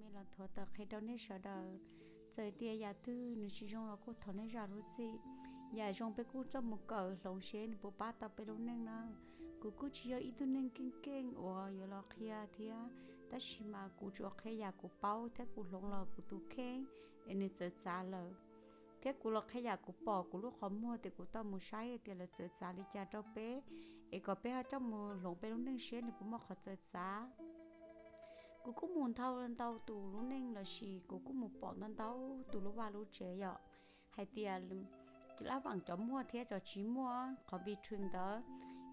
Me los nthuav tawm qhia rau nej sawv daws. Txawm tias yam twg nws tsis zoo los kuj thov nej zam lub txim. Yam zoo peb kuj coj mus kawm hloov seb nws puas pab tau peb lub neej na. Kuv kuj tsis yog ib tug neeg keej keej uas yuav los qhia thiab, tab sis mas kuv tsuas qhia yam kuv paub thiab kuv hloov los kuv tus kheej es nws txawv txav lawm, thiab kuv los qhia yam kuv pom kuv lub qhov muag tias kuv tau mus saib tias lawv txawv txav li cas rau peb, es kom peb ho coj mus hloov peb lub neej seb nws puas muaj qhov txawv txav. Kuv kuj mus ntau ntau tus lub neej los sis kuv kuj mus pom ntau ntau tus lub vaj lub tsev yom, hais tias lab vam cov muaj thiab cov tsis muaj qhov between ntawd,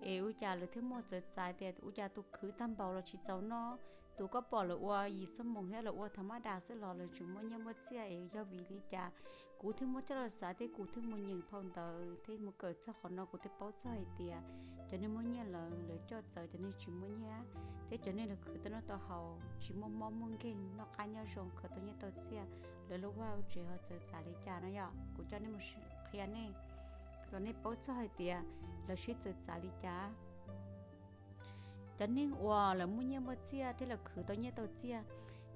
es ua cas lawv thiaj muaj txawv txav tias ua cas tus khwv tag npaum los tsis txaus noj, tus koj pom lawv ua yim xuab moos thiab lawv ua tha mab das xwb los lawv tseem muaj nyiaj muaj txiaj es yog vim li cas. Kuv thiaj muab coj los xav thiab kuv thiaj mus nyeem phau ntawv thiab mus kawm txog qhov no kuv thiaj paub txog hais tias cov neeg muaj nyiaj lawv, lawv coj txawv cov neeg tsis muaj nyiaj, thiab cov neeg lawv khwv tau noj tau haus tsis muaj mob muaj nkeeg noj qab nyob zoo khwv tau nyiaj tau txiaj, lawv lub vaj lub tsev ho txawv txav li cas no yom. Kuv coj nej mus qhia nej, kom nej paub txog hais tias lawv sib txawv txav li cas. Cov neeg uas lawv muaj nyiaj muaj txiaj thiab lawv khwv tau nyiaj tau txiaj,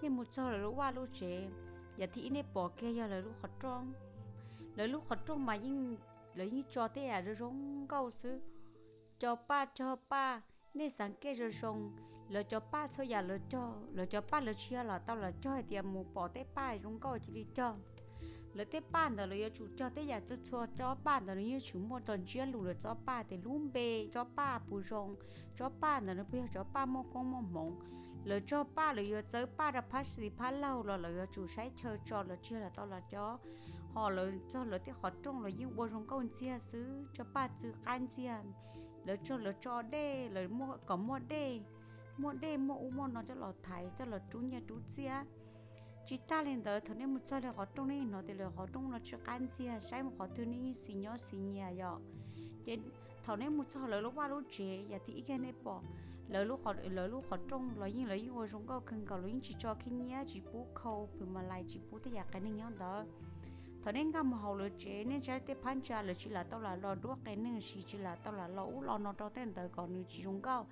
nej mus txog lawv lub vaj lub tsev, yam thib ib nej pom kiag yog lawv lub qhov rooj. Lawv lub qhov rooj mas yeej, lawv yeej tso tej yam zoo zoo nkauj xwb. Cov paj cog paj, nej xav kev zoo zoo, lawv cov paj txhua yam lawv cog, lawv cov paj lawv tsis yog lam tau lam cog hais tias mus pom tej paj zoo nkauj cia li cog. Lawv tej paj ntawd lawv yuav tsum cog tej yam txhua txhua tsob paj ntawd nws yeej tseem muaj tso ntsiab lus lawv tsob paj tias lub npe tsob paj puas zoo, tsob paj ntawd nws puas yog tsob paj muaj koob muaj hmoov. Lawv txog paj lawv yuav txawb paj rau phab xis phab laug los lawv yuav tsum saib chaw tso lawv tsis yog lam tau lam cog. Ho lawv txog lawv tej qhov rooj lawv yeej ua zoo nkauj ntxiag xwb, tsob paj txw qab ntxiag. Lawv txog lawv tso dej, lawv kom muaj dej, muaj dej muaj ub muaj no coj los thaiv coj los rub nyiaj rub txiaj. Tsis tag li ntawd thaum nej mus txog lawv qhov rooj nej hnov tias lawv qhov rooj no tsw qab ntxiag, saib mus qhov twg nej yeej xis nyob xis nyias yom. Ces thaum nej mus txog lawv lub vaj lub tsev, yam thib ib kiag nej pom lawv lub qhov rooj los yeej lawv yeej ua zoo nkauj kawg nkaus, lawv yeej tsis tso khib nyiab, tsis pub khau pw ma lais, tsis pub tej yam qias neeg nyob ntawd. Thaum nej nkag mus hauv lawv tsev nej ntsaib tej phab ntsa lawv tsis lam tau lam los duab qias neeg, tsis lam tau lam los ub los no rau tej ntawd kom nws tsis zoo nkauj.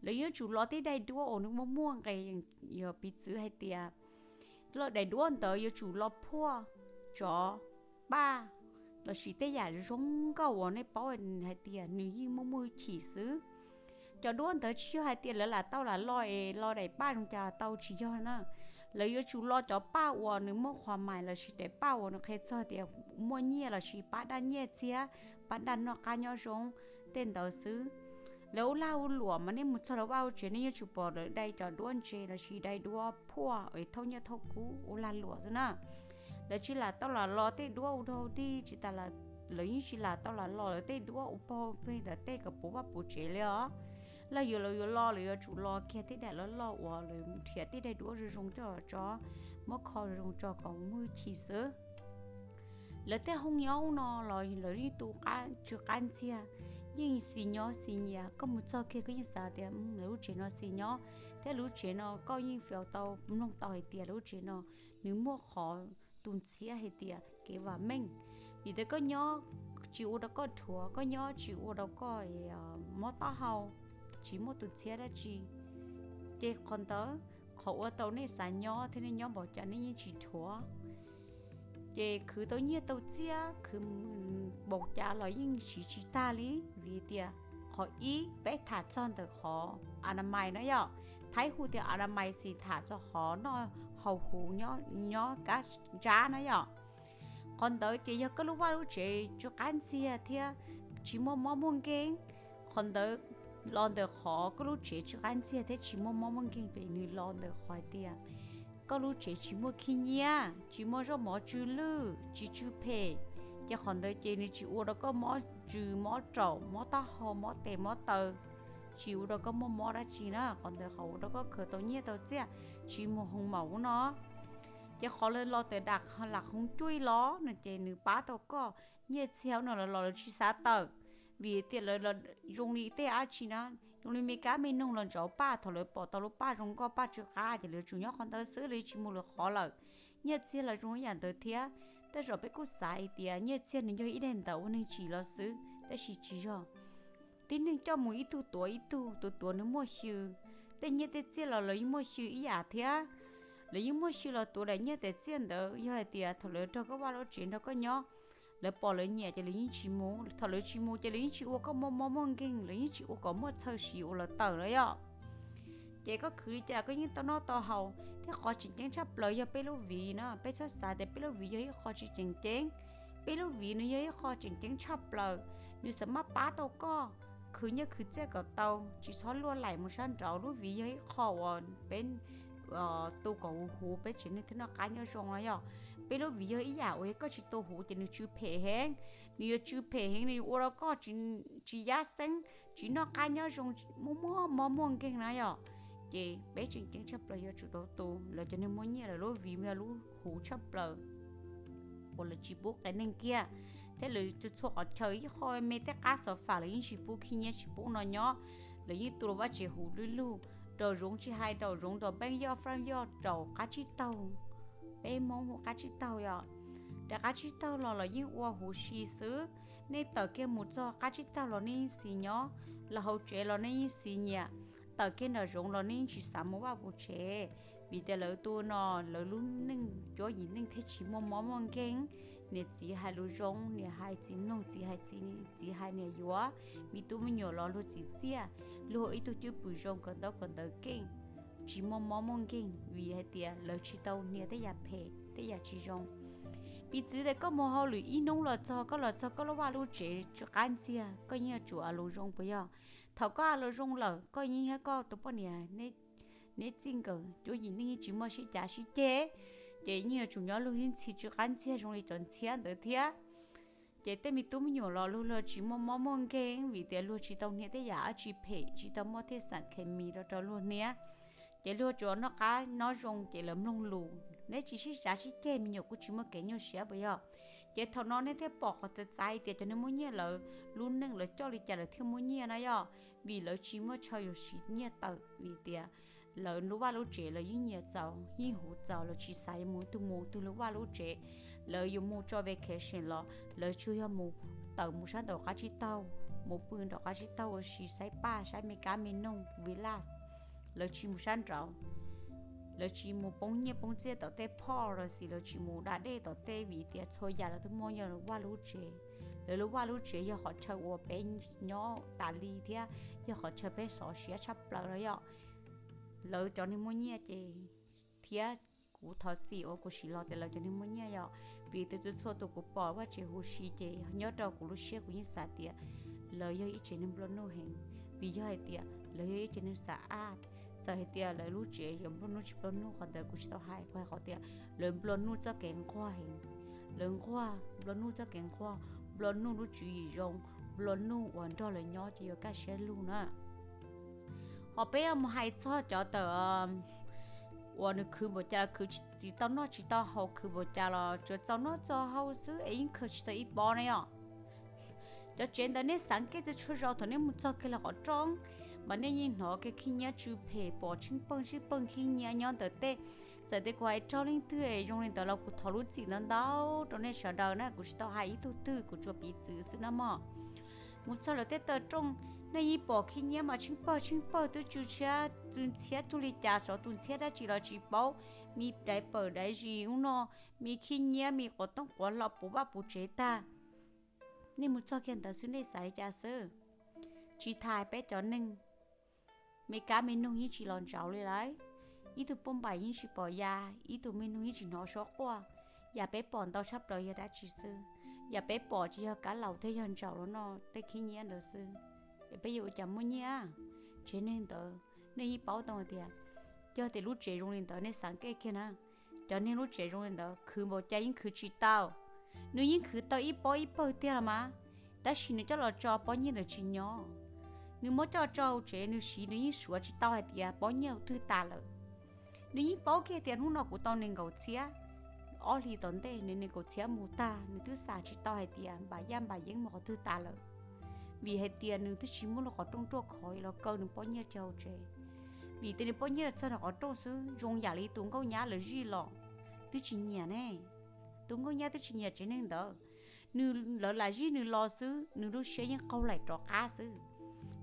Lawv yuav tsum los tej daim duab uas nws muaj muaj nqis, yog piv txwv hais tias daim duab ntawd yuav tsum los phuaj tsov, paj, los sis tej yam zoo nkauj uas nej paub hais tias nws yeej muaj muaj hwj chim xwb. Cov duab ntawd tsis yog hais tias lawv lam tau lam los es los daim paj zoo cas tau, tsis yog na. Lawv yuav tsum los cov paj uas nws muaj qhuas mais los sis daim paj uas nws qhia txog tias muaj nyiaj los sis pab daj nyiaj txiag, pab daj noj qab nyob zoo tej ntawd xwb. Lawv ua lag ua luam mas nej mus txog lawv vaj lawv tsev nej yuav tsum pom lawv dai cov duab ntse los sis dai duab phuaj es thauj nyiaj thauj kub ua lag luam xwb na. Lawv tsis lam tau lam los tej duab ua dog dig tsis tas, lawv yeej tsis lam tau lam los lawv tej duab ua pog peg ntawd tej kom puv vaj puv tsev li os. Los yog lawv yuav los lawv yuav tsum los kiag tej daim loj loj uas lawv nrhiav tej daim duab zoo zoo coj tso, muab kho zoo zoo tso kom muaj hwj chim xwb. Lawv tej hoo nyob no los lawv yeej tu tsw qab ntxiag, yeej xis nyob xis nyias. Koj mus txog kiag koj yeej xav tias lawv lub tsev no xis nyob, thiab lub tsev no koj yeej fiav tau mloog tau hais tias lub tsev no nws muaj qhov tu ntxhiab hais tias kev vam meej, vim tias koj nyob tsis ua rau koj dhuav, koj nyob tsis ua rau koj mob taub hau, tsis muaj tu ntxhiab dab tsi. Ces qhov ntawd qhov ua tau nej xav nyob thiab nej nyob npaum cas nej yeej tsis dhuav. Ces khwv tau nyiaj tau txiaj, khwv npaum cas los yeej siv tsis tag li, vim tias qhov ib peb tham txog ntawm qhov anamais na yom, Thaib hu tias anamais xis tham txog qhov noj haus huv nyob kab ntsab na yom. Qhov ntawd ces yog koj lub vaj lub tsev tsw qab ntxiag thiab tsis muaj mob muaj nkeeg, qhov ntawd los ntawm qhov koj lub tsev tsw qab ntxiag thiab tsis muaj mob muaj nkeeg pem nws los ntawm qhov hais tias koj lub tsev tsis muaj khib nyiab, tsis muaj zaub mov tsw lwj, tsis tsw phem, ces qhov ntawd ces nws tsis ua rau koj mob tsw mob raum mob taub hau mob tes mob taw, tsis ua rau koj muaj mob dab tsi na. Qhov ntawd qhov ua rau koj khwv tau nyiaj tau txiaj, tsis mus hoo maum no. Ces qhov lawv los ntawm dam lam khoov cuj los no ces nws pab tau koj. Nyiaj txiag no lawv los lawv tsis xav tawm, vim tias lawv zoo li tej dab tsi na, zoo li me kab me noog los ntsaum paj, thaum lawv pom tau lub paj zoo nkauj paj tsw qab ces lawv tsum nyob qhov ntawd xwb, lawv tsis mus lwm qhov lawm. Nyiaj txiag los zoo ib yam ntawd thiab. Tej zaum peb kuj xav hais tias nyiaj txiag nws yog ib daim ntawv ua neeg tsim los xwb, tab sis tsis yog. Tib neeg coj mus ib tug tuav ib tug, tus tuav nws muaj xyw, tej nyiaj tej txiaj los lawv yeej muaj xyw ib yam thiab. Lawv yeej muaj hwj los tuav daim nyiaj daim txiaj ntawd. Yog hais tias thaum lawv raug koj vaj lub tsev nrog koj nyob, lawv pom lawv nyiam ces lawv yeej tsis mus. Thaum lawv tsis mus ces lawv yeej tsis ua koj mob mob muaj nkeeg, lawv yeej tsis ua kom muaj txhawj siv ua los tawm na yom. Ces koj khwv li cas koj yeej tau noj tau haus. Thiab qhov tseem ceeb tshaj plaws yog peb lub viv na, peb txhob xav tias peb lub viv yog ib qho tsis tseem ceeb. Peb lub viv nws yog ib qho tseem ceeb tshaj plaws, nws xav maj pab tau koj khwv nyiaj khwv txiaj kom tau, tsis txhob luaj laim mus sab nraud. Lub viv yog ib qho uas peb tu kom huv huv peb tsev neeg thiaj noj qab nyob zoo no yom. Peb lub viv yog ib yam uas yog koj tsis tu huv ces nws tsw phem heev, nws yuav tsw phem heev, nws yuav ua rau koj tsis yab xeeb, tsis noj qab nyob zoo, muaj muaj mob muaj nkeeg na yom. Ces peb tseem ceeb tshaj plaws yuav tsum tau tu. Lawv cov neeg muaj nyiaj lawv lub viv yog lub huv tshaj plaws uas lawv tsis pub qias neeg kiag, thiab lawv txhua qhov chaw ib qho me tej qab xov fam lawv yeej tsis pub khib nyiab tsis pub no nyob. Lawv yeej tu lawv vaj tsev huv lwj lug, raum zoov tsis hais, raum zoov tom npeej yoj fraj yoj, raum qab tsib taug, peb Hmoob hu qab tsib taug yom. Raum qab tsib taug los los yeej ua huv si xwb. Nej tawm kiag mus txog qab tsib taug los nej yeej xis nyob, los hauv tsev los nej yeej xis nyiam, tawm kiag nram zoov los nej yeej tsis xav mus vaj mus tsev. Vim tias lawv tu no lawv lub neej cuab yim neej thiaj tsis muaj mob muaj nkeeg. Niam txiv hais lus zoo, niam hais txiv mloog, txiv hais txiv, txiv hais niam yuav, me tub me nyuam los luag txim txiaj, luag ib tug cwj pwm zoo kom ntaub kom ntawv keej, tsis muaj mob muaj nkeeg vim hais tias lawv tsis tau hnia tej yam phem tej yam tsis zoo. Piv txwv tias koj mus hauj lwm ib hnub los txog, koj los txog koj lub vaj lub tsev tsw qab ntxiag, koj yeej yuav tsum ua lus zoo puas yog? Thaum koj ua lus zoo lawm koj yeej thiab koj tus poj niam, neb txij nkawm cuab yim neej yeej tsis muaj sib cav sib ceg, ces yeej yuav tsum nyob luag ib ntxhi tsw qab ntxiag zoo li cov ntxhiab ntawd thiab. Ces tej me tub me nyuam los luag luag tsis muaj mob muaj nkeeg vim tias luag tsis tau hnia tej yam dab tsi phem, tsis tau muaj tej xeem khes mis rau rau luag hnia. Ces luag tsuas noj qab nyob zoo ces lawv mloog lus, neb tsis sib cav sib ceg me nyuam kuj tsis muaj kev nyuaj siab puas yog? Ces thaum no nej thiaj pom qhov txawv txav tias cov neeg muaj nyiaj lawv lub neej lawv coj li cas lawv thiaj muaj nyiaj na yom, vim lawv tsis muaj chaw yuav siv nyiaj tawm vim tias lawv lub vaj lub tsev lawv yeej nyiam txaus yeej huv txaus, lawv tsis xav yuav mus ib tug mus ib tug lub vaj lub tsev. Lawv yuav mus tso vacation los lawv tsuas yog mus tawm mus sab nraum qab tsib taug, mus pw nraum qab tsib taug ua si saib paj saib me kab me noog village. Lawv tsis mus sab nraud, lawv tsis mus poob nyiaj poob txiaj tom tej phoj los sis lawv tsis mus da dej tom tej vim tias txhua yam lawv twb muaj nyob lawv vaj lub tsev. Lawv lub vaj lub tsev yog qhov chaw uas peb nyob tas li thiab yog qhov chaw peb xov siab tshaj plaws los yom. Lawv cov neeg muaj nyiaj ces, thiab kuv thov txim uas kuv siv los tias lawv cov neeg muaj nyiaj yom, vim tias txhua txhua tus kuv pom vaj tsev huv si ces nyob rau kuv lub siab kuv yeej xav tias lawv yog ib tsev neeg nplua nuj heev, vim yog hais tias lawv yog ib tsev neeg xav aj. Txawm hais tias lawv lub tsev yuav nplua nuj tsis nplua nuj qhov ntawd kuv tsis tau hais, kuv hais qhov tias lawv nplua nuj txoj kev nquag heev. Lawv nquag, nplua nuj txoj kev nquag, nplua nuj lub tswv yim zoo, nplua nuj uas nrog lawv nyob ces yuav kaj siab lug na. Ho peb yuav mus hais txog cov tawm uas nws khwv npaum cas los khwv tsis tau noj tsis tau haus, khwv npaum cas los tsuas txaus noj txaus haus xwb es yeej khaws tsis tau ib pob na yom. Cov tsev ntawd nej xav kev txhua zaus thaum nej mus txog kiag lawv qhov rooj, mas nej yeej hnov kiag khib nyiab tsw phem pom tsheej pawg tsheej pawg khib nyiab nyob ntawm tej. Txawm tias kuv hais raug leej twg zoo li ntawd los kuv thov lub txim ntau ntau rau nej sawv daws na, kuv tsis tau hais ib tug twg, kuv tsuas piv txwv xwb na mog. Mus txog lawv tej taw rooj, nej yeej pom khib nyiab mas tsheej pawg tsheej pawg twb tsw tshiab tsw ntxhiab cuag li cas, xyov tus ntxhiab dab tsi los tsis paub, me daiv pawm daiv zis ub no, me khib nyiab me quav tooj quav hlau puv vaj puv tsev tag. Nej mus txog kiag ntawd xwb nej xav li cas xwb? Tsis tas peb cov neeg, me kab me noog yeej tsis los ntsauv li lauj, ib tug paj npaim yeej tsis pom ya, ib tug me noog yeej tsis hnov suab quaj. Yam peb pom ntau tshaj plaws yog dab tsi xwb? Yam peb pom tsis yog kab laus thiab yog ntsaum los noj tej khib nyiab ntawd xwb, es peb yuav ua cas muaj nyiaj? Tsev neeg ntawd nej yeej paub tau hais tias, yog tias lub tsev zoo li ntawd nej xav kev kiag na, cov neeg lub tsev zoo li ntawd khwv npaum cas yeej khwv tsis tau. Nws yeej khwv tau ib pob ib pawg tiag los mas, tab sis nws coj los tso pob nyiaj ntawd tsis nyob. Nws muab coj tso hauv tsev nws siv nws yeej suav tsis tau hais tias pob nyiaj twg tas lawm. Nws yeej paub kiag tias hnub no kuv tau nees nkaum txhiab, ob hlis tom ntej nws nees nkaum txhiab mus tag nws twb xam tsis tau hais tias npam yaj npam yeeb mus qhov twg tas lawm. Vim hais tias nws twb tsis muaj lub qhov rooj ruaj khov los kaw nws pob nyiaj rau hauv tsev. Vim tias nws pob nyiaj txog nws qhov rooj xwb zoo yam li tus nkauj nyab lawv zij los twb tsis nyiam ne. Tus nkauj nyab twb tsis nyiam tsev neeg ntawd. Nws, lawv lam zij nws los xwb nws lub siab yeej qaug laim rov qab xwb.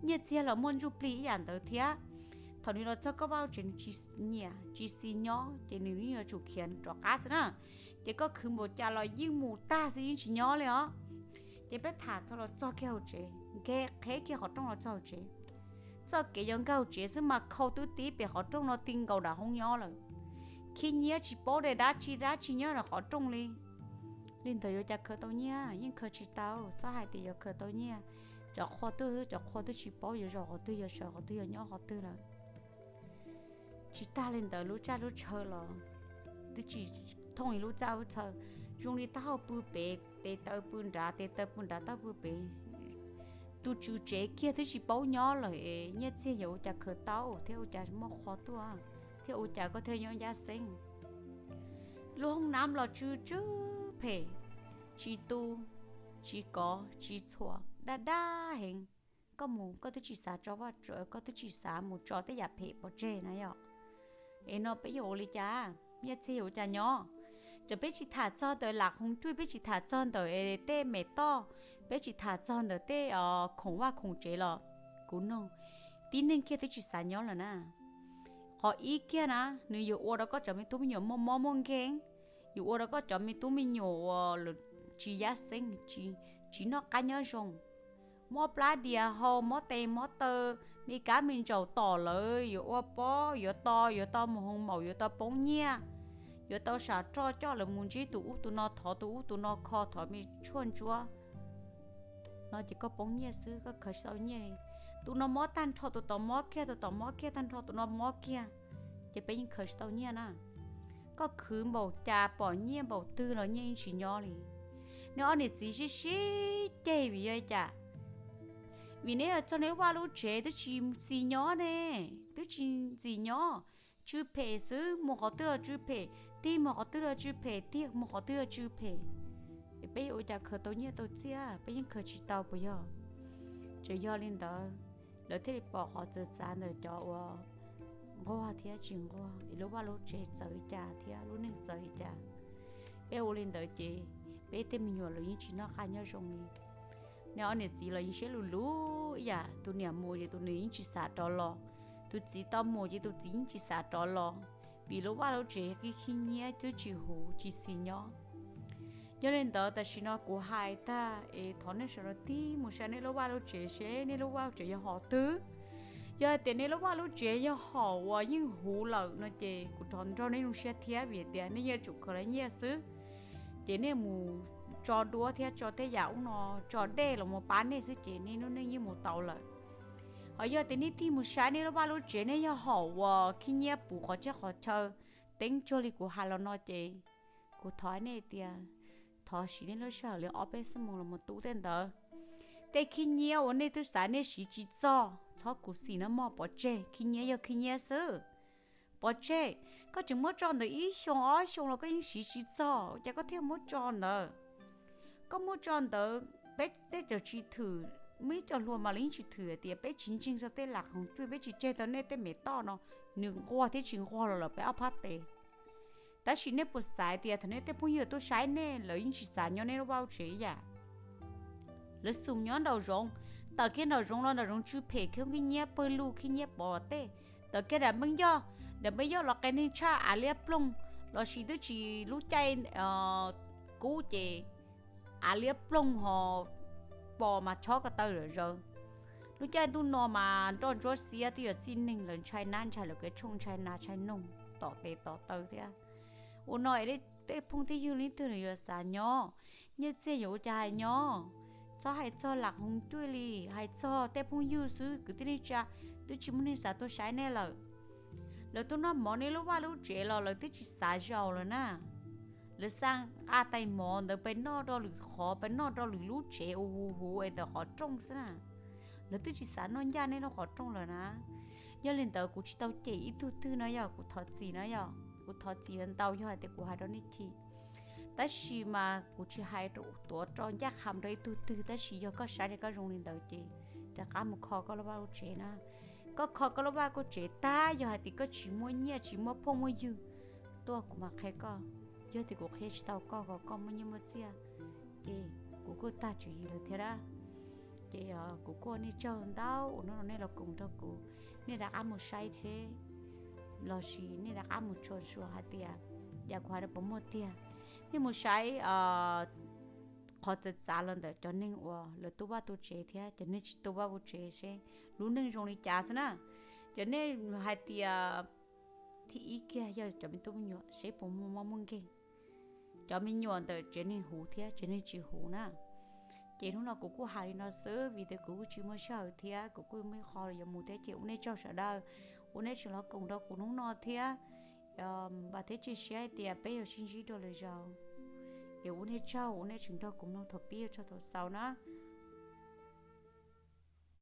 Nyiaj txiag los muaj ntsuj plig ib yam ntawd thiab. thaum nws los txog koj vaj koj tsev nws tsis nyiam tsis xis nyob ces nws yeej yuav tsum khiav rov qab xwb na. Ces koj khwv npaum cas los yeej mus tag xwb, yeej tsis nyob li os. Ces peb tham txog los txog kiag hauv tsev, nkag qheb kiag qhov rooj los txog hauv tsev. Txoj kev yuav nkag hauv tsev xwb mas khau twb tib pem qhov rooj no ti nkaus nram hoob nyob lawm. Khib nyiab tsis paub de dab tsi dab tsi nyob nram qhov rooj li. Li ntawd yuav cas khaws tau nyiaj, yeej khaws tsis tau, txhob hais tias yuav khaws tau nyiaj. Cov qhua twb, cov qhua twb tsis paub yuav zaum qhov twg, yuav sawv qhov twg, yuav nyob qhov twg lawm. Tsis tag li ntawd, lub txaj lub txhawv los twb tsis thooj li lub txaj lub txhawv, zoo li taub hau pw pem, tes taw pw nrad, tes taw pw nrad, taub hau pw pem. Tus tswv tsev kiag twb tsis paub nyob lawm es nyiaj txiag yuav ua cas khaws tau thiab, ua cas muaj qhua tuaj thiab, ua cas koj thiaj nyob ncaj xeeb. Lub hoob nab los tsw tsw phem, tsis tu, tsis kov, tsis txhuam, daj daj heev. Koj mus koj twb tsis xav tso vaj, koj twb tsis xav mus tso tej yam phem pov tseg na yom. Es no peb yuav ua li cas? Nyiaj txiag yuav ua cas nyob? Ces peb tsis tham txog ntawm lam khoov cuaj, peb tsis tham txog ntawm tej mem toj, peb tsis tham txog ntawm tej khoom vaj khoom tsev los kuv nug, tib neeg kiag twb tsis xav nyob lawm na. Qhov ib kiag na, nws yuav ua rau koj cov me tub me nyuam muaj mob muaj nkeeg, yuav ua rau koj cov me tub me nyuam uas tsis yaj xeeb, tsis noj qab nyob zoo, mob plab dias hau, mob tes mob taw, me kab me ntsaum tom lawv, yuav ua pob yuav to, yuav tau mus hoo maum, yuav tau poob nyiaj, yuav tau sam roj coj lawv mus ntsib tus ub tus no, thov tus ub tus no kho, thov me tshuaj ntsuab no ces koj poob nyiaj xwb, koj khaws tsis tau nyiaj li. Tus no mob tag nrho tus tod mob kiag, tus tod mob kiag tag nrho tus no mob kiag, ces peb yeej khaws tsis tau nyiaj na. Koj khwv npaum cas pom nyiaj npaum twg los nyiaj yeej tsis nyob li. Neb ob niam txiv sib sib ceg vim yog cas? Vim neb los txog neb lub vaj lub tsev twb tsis xis nyob ne, twb tsis ntxim nyob, tsw phem xwb, mus qhov twg los tsw phem, tig mus qhov twg los tsw phem, tig mus qhov twg los tsw phem. Es peb yuav ua cas khaws tau nyiaj tau txiaj? Peb yeej khaws tsis tau puas yog? Tsuas yog li ntawd, lawv thiaj li pom qhov txawv txav ntawm cov uas nquag thiab tsis nquag, es lub vaj lub tsev txawv li cas thiab lub neej txawv li cas. Peb ua li ntawd ces peb tej me nyuam los yeej tsis noj qab nyob zoo li. Neb ob niam txiv los yeej siab lug lug ib yam, tus niam mus ces tus niam yeej tsis xav rov los, tus txiv tau mus ces tus txiv yeej tsis xav rov los, vim lub vaj lub tsev khib khib nyiab twb tsis huv tsis xis nyob. Yog li ntawd tam sim no kuv hais tag es thov nej sawv daws tig mus saib nej lub vaj lub tsev seb nej lub vaj lub tsev yog hom twg. Yog hais tias nej lub vaj lub tsev yog hom uas yeej huv lawm no ces kuv thov nrog nej zoo siab thiab, vim tias nej yeej yuav tsum khaws lawv nyiaj xwb. Ces nej mus tso duab thiab tso tej yam ub no, tso dej los mus pab nej xwb ces nej lub neej yeej mus tau lawm. Ho yog tias nej tig mus saib nej lub vaj lub tsev nej yog hom uas khib nyiab puv qhov txhia qhov chaw, teeb tsuag li kuv hais los no ces kuv thov nej tias thov siv nej lub sij hawm li ob peb xuab moos los mus tu tej ntawd. Tej khib nyiab uas nej twb xav nej siv tsis txog, txhob khuv xim no mog, pov tseg, khib nyiab yog khib nyiab xwb. Pov tseg, koj tseem muab tso ntawd ib xyoo ob xyoo los koj yeej siv tsis txog, ua cas koj thiaj muab tso ntawd? Koj muab tso ntawd, peb tej txawm tsis thwm, muaj ib co hluas mas lawv yeej tsis thwm hais tias peb tsis ntseeg txog tej lam khoom cuaj, peb tsis tseg tau nej tej me toj no, nws nquag thiab tsis nquag los lawm peb ob phab tes. Tab sis nej puas xav tias thaum nej tej phooj ywg tuaj saib nej, lawv yeej tsis xav nyob nej lub vaj lub tsev ib yam? Lawv xum nyob nraum zoov, tawm kiag nraum zoov los nraum zoov tsw phem, khib nyiab pawg lug, khib nyiab pov tej. Tawm kiag nram npeej yoj, nram npeej yoj los qias neeg tshaj, av liab ploog, lossis twb tsis lub caij kub ces av liab ploog ho pos mas chob ko taw zom zaws. Lub caij ntuj no mas nroj ntsuab xiab twb yuav txij neeg, lawv ntshai nab ntshai lawv kev tshooj, ntshai nas ntshai noog, tom tes tom taw thiab. Ua no es tej phooj tej ywg leej twg nws yuav xav nyob? Nyiaj txiag yuav ua cas hais nyob? Txhob hais txog lam khoom cuaj li, hais txog tej phooj ywg xwb, kwv tij neej tsa twb tsis muaj neeg xav tuaj saib nej lawm. Lawv tuaj noj mov nej lub vaj lub tsev los lawv twb tsis xav zaum lawm na. Lawv xa nqa tais mov ntawd pes noj rau lwm qhov, pes noj rau lwm lub tsev uas huv huv es ntawm qhov rooj xwb na. Lawv twb tsis xav noj ncaj nej lub qhov rooj lawm na. Yog li ntawd kuv tsis tau cem ib tug twg no yog kuv thov txim no yog kuv thov txim ntau yog hais tias kuv hais rau nej chim. Tab sis mas kuv tsis hais tuav rau ncaj qha rau ib tug twg, tab sis yog koj saib li koj zoo li ntawd ces rov qab mus kho koj lub vaj lub tsev na. Koj kho koj lub vaj koj tsev tag, yog hais tias koj tsis muaj nyiaj tsis muaj phooj muaj ywg tuaj kuv mam qhia koj. Yog tias kuv qhia tsis tau koj kom koj muaj nyiaj muaj txiaj ces kuv kuj tag tswv yim lawm thiab na. Ces kuv kuj ua nej tsaug ntau uas hnub no nej los koom nrog kuv nej rov qab mus saib thiab, lossis nej rov qab mus tshua tshua hais tias yam kuv hais no puas muaj tiag. Nej mus saib qhov txawv txav los ntawm cov neeg uas lawv tu vaj tu tsev thiab cov neeg tsis tu vaj tu tsev seb lub neej zoo li cas xwb na. Cov neeg hais tias thib ib kiag yog cov me tub me nyuam seb puas muaj mob muaj nkeeg, cov me nyuam ntawm tsev neeg huv thiab tsev neeg tsis huv na. Ces hnub no kuv kuj hais li no xwb vim tias kuv kuj tsis muaj sij hawm thiab kuv kuj muaj ib qho yuav mus thiab ces ua nej tsaug sawv daws uas nej tseem los koom nrog kuv hnub no thiab. Vam thiab cia siab hais tias peb yuav sib ntsib dua lwm zaus. Es ua nej tsaug uas nej tseem nrog kuv mloog thaum pib txog thaum xaus na.